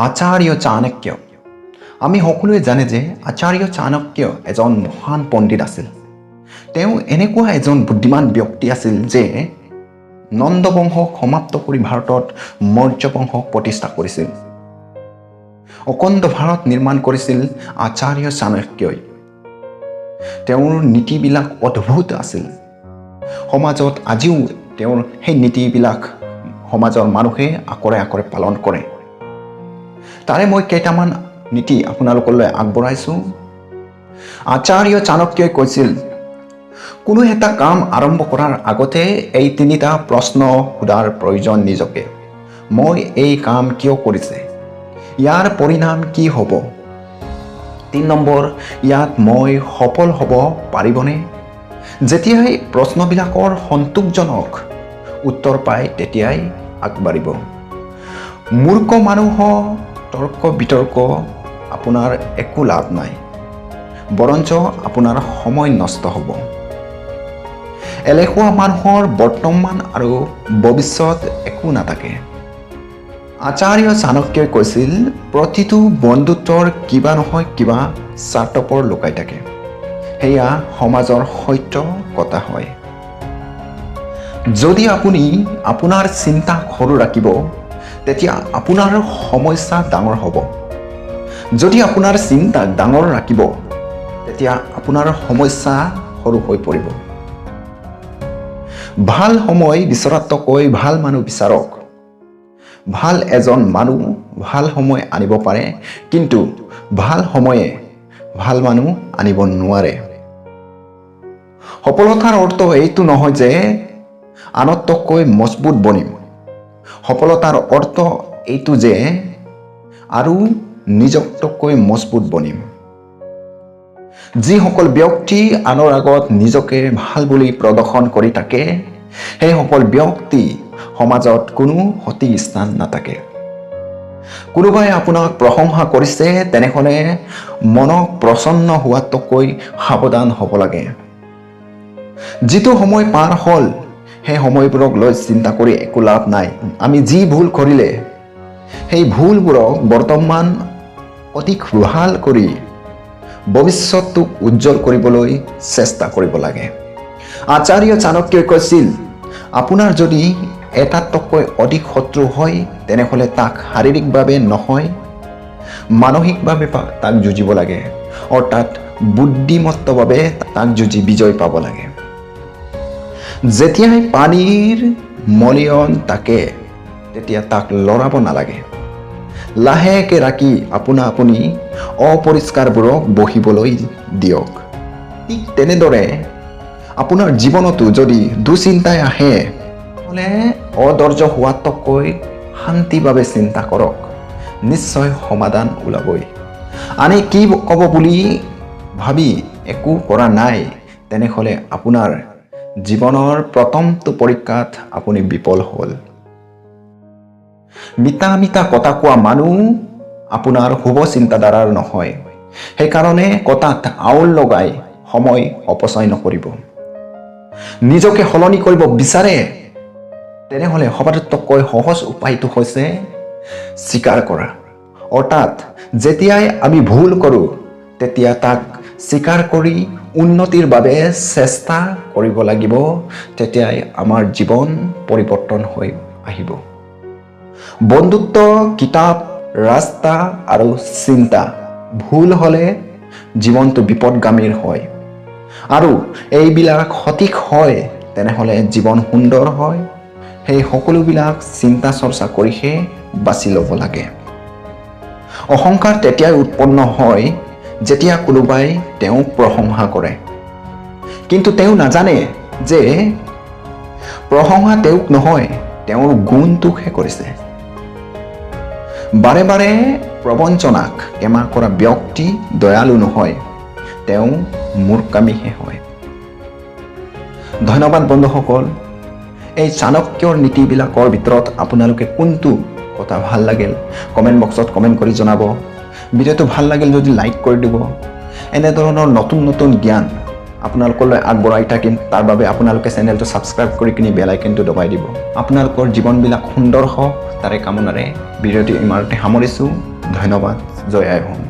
আচাৰ্য চাণক্য। আমি সকলোৱে জানে যে আচাৰ্য চাণক্য এজন মহান পণ্ডিত আছিল। তেওঁ এনেকুৱা এজন বুদ্ধিমান ব্যক্তি আছিল যে নন্দবংশক সমাপ্ত কৰি ভাৰতত মৌৰ্য বংশক প্ৰতিষ্ঠা কৰিছিল। অখণ্ড ভাৰত নিৰ্মাণ কৰিছিল আচাৰ্য চাণক্যই। তেওঁৰ নীতিবিলাক অদ্ভুত আছিল। সমাজত আজিও তেওঁৰ সেই নীতিবিলাক সমাজৰ মানুহে আখৰে আখৰে পালন কৰে। তাৰে মই কেইটামান নীতি আপোনালোকলৈ আগবঢ়াইছোঁ। আচাৰ্য চাণক্যই কৈছিল, কোনো এটা কাম আৰম্ভ কৰাৰ আগতে এই তিনিটা প্ৰশ্ন সোধাৰ প্ৰয়োজন নিজকে। মই এই কাম কিয় কৰিছে? ইয়াৰ পৰিণাম কি হ'ব? 3 নম্বৰ, ইয়াত মই সফল হ'ব পাৰিবনে? যেতিয়াই প্ৰশ্নবিলাকৰ সন্তোষজনক উত্তৰ পায়, তেতিয়াই আগবাঢ়িব। মূৰ্খ মানুহৰ তৰ্ক বিতৰ্ক আপোনাৰ একো লাভ নাই, বৰঞ্চ আপোনাৰ সময় নষ্ট হ'ব। এলেহুৱা মানুহৰ বৰ্তমান আৰু ভৱিষ্যত একো নাথাকে। আচাৰ্য চাণক্যই কৈছিল, প্ৰতিটো বন্ধুত্বৰ কিবা নহয় কিবা স্বাৰ্থপৰ লুকাই থাকে। সেয়া সমাজৰ সত্য কথা হয়। যদি আপুনি আপোনাৰ চিন্তা সৰু ৰাখিব, তেতিয়া আপোনাৰ সমস্যা ডাঙৰ হ'ব। যদি আপোনাৰ চিন্তা ডাঙৰ ৰাখিব, তেতিয়া আপোনাৰ সমস্যা সৰু হৈ পৰিব। ভাল সময় বিচৰাতকৈ ভাল মানুহ বিচাৰক। ভাল এজন মানুহ ভাল সময় আনিব পাৰে, কিন্তু ভাল সময়ে ভাল মানুহ আনিব নোৱাৰে। সফলতাৰ অৰ্থ এইটো নহয় যে আনতকৈ মজবুত বনিম। সফলতাৰ অৰ্থ এইটো যে আৰু নিজতকৈ মজবুত বনিম। যিসকল ব্যক্তি আনৰ আগত নিজকে ভাল বুলি প্ৰদৰ্শন কৰি থাকে, সেইসকল ব্যক্তি সমাজত কোনো সঠিক স্থান নাথাকে। কোনোবাই আপোনাক প্ৰশংসা কৰিছে, তেনেহ'লে মনক প্ৰসন্ন হোৱাতকৈ সাৱধান হ'ব লাগে। যিটো সময় পাৰ হ'ল, সেই সময়বোৰক লৈ চিন্তা কৰি একো লাভ নাই। আমি যি ভুল কৰিলে, সেই ভুলবোৰক বৰ্তমান অধিক ভাল কৰি ভৱিষ্যতটোক উজ্জ্বল কৰিবলৈ চেষ্টা কৰিব লাগে। আচাৰ্য চাণক্যই কৈছিল, আপোনাৰ যদি এটাতকৈ অধিক শত্ৰু হয়, তেনেহ'লে তাক শাৰীৰিকভাৱে নহয়, মানসিকভাৱে তাক যুঁজিব লাগে। অৰ্থাৎ বুদ্ধিমত্তভাৱে তাক যুঁজি বিজয় পাব লাগে। যেতিয়াই পানীৰ মলিয়ন থাকে, তেতিয়া তাক লৰাব নালাগে। লাহেকৈ ৰাখি আপোনা আপুনি অপৰিষ্কাৰবোৰক বহিবলৈ দিয়ক। ঠিক তেনেদৰে আপোনাৰ জীৱনতো যদি দুচিন্তাই আহে, তেনেহ'লে অধৈৰ্য হোৱাতকৈ শান্তিভাৱে চিন্তা কৰক, নিশ্চয় সমাধান ওলাবই। আনে কি ক'ব বুলি ভাবি একো কৰা নাই, তেনেহ'লে আপোনাৰ জীৱনৰ প্ৰথমটো পৰীক্ষাত আপুনি বিফল হ'ল। মিছা মিছা কথা কোৱা মানুহ আপোনাৰ শুভ চিন্তাধাৰাৰ নহয়। সেইকাৰণে কথাত আউল লগাই সময় অপচয় নকৰিব। নিজকে সলনি কৰিব বিচাৰে, তেনেহ'লে সবাতোতকৈ সহজ উপায়টো হৈছে স্বীকাৰ কৰা। অৰ্থাৎ যেতিয়াই আমি ভুল কৰোঁ, তেতিয়া তাক স্বীকাৰ কৰি উন্নতিৰ বাবে চেষ্টা কৰিব লাগিব। তেতিয়াই আমাৰ জীৱন পৰিৱৰ্তন হৈ আহিব। বন্ধুত্ব, কিতাপ, ৰাস্তা আৰু চিন্তা ভুল হ'লে জীৱনটো বিপদগামীৰ হয় আৰু এইবিলাক সঠিক হয়, তেনেহ'লে জীৱন সুন্দৰ হয়। সেই সকলোবিলাক চিন্তা চৰ্চা কৰিহে বাছি ল'ব লাগে। অহংকাৰ তেতিয়াই উৎপন্ন হয় যেতিয়া কোনোবাই তেওঁক প্ৰশংসা কৰে, কিন্তু তেওঁ নাজানে যে প্ৰশংসা তেওঁক নহয়, তেওঁৰ গুণটোকহে কৰিছে। বাৰে বাৰে প্ৰবঞ্চনাক ক্ষমা কৰা ব্যক্তি দয়ালু নহয়, তেওঁ মূৰ্খামিহে হয়। ধন্যবাদ বন্ধুসকল। এই চাণক্যৰ নীতিবিলাকৰ ভিতৰত আপোনালোকে কোনটো কথা ভাল লাগিল, কমেণ্ট বক্সত কমেণ্ট কৰি জনাব। ভিডিঅ'টো ভাল লাগিল যদি লাইক কৰি দিব। এনেধৰণৰ নতুন নতুন জ্ঞান আপোনালোকলৈ আগবঢ়াই থাকিম। তাৰ বাবে আপোনালোকে চেনেলটো ছাবস্ক্ৰাইব কৰি কিনি বেল আইকনটো দবাই দিব। আপোনালোকৰ জীৱনবিলাক সুন্দৰ হওক, তাৰে কামনাৰে ভিডিঅ'টো ইমানতে সামৰিছোঁ। ধন্যবাদ। জয় আই অসম।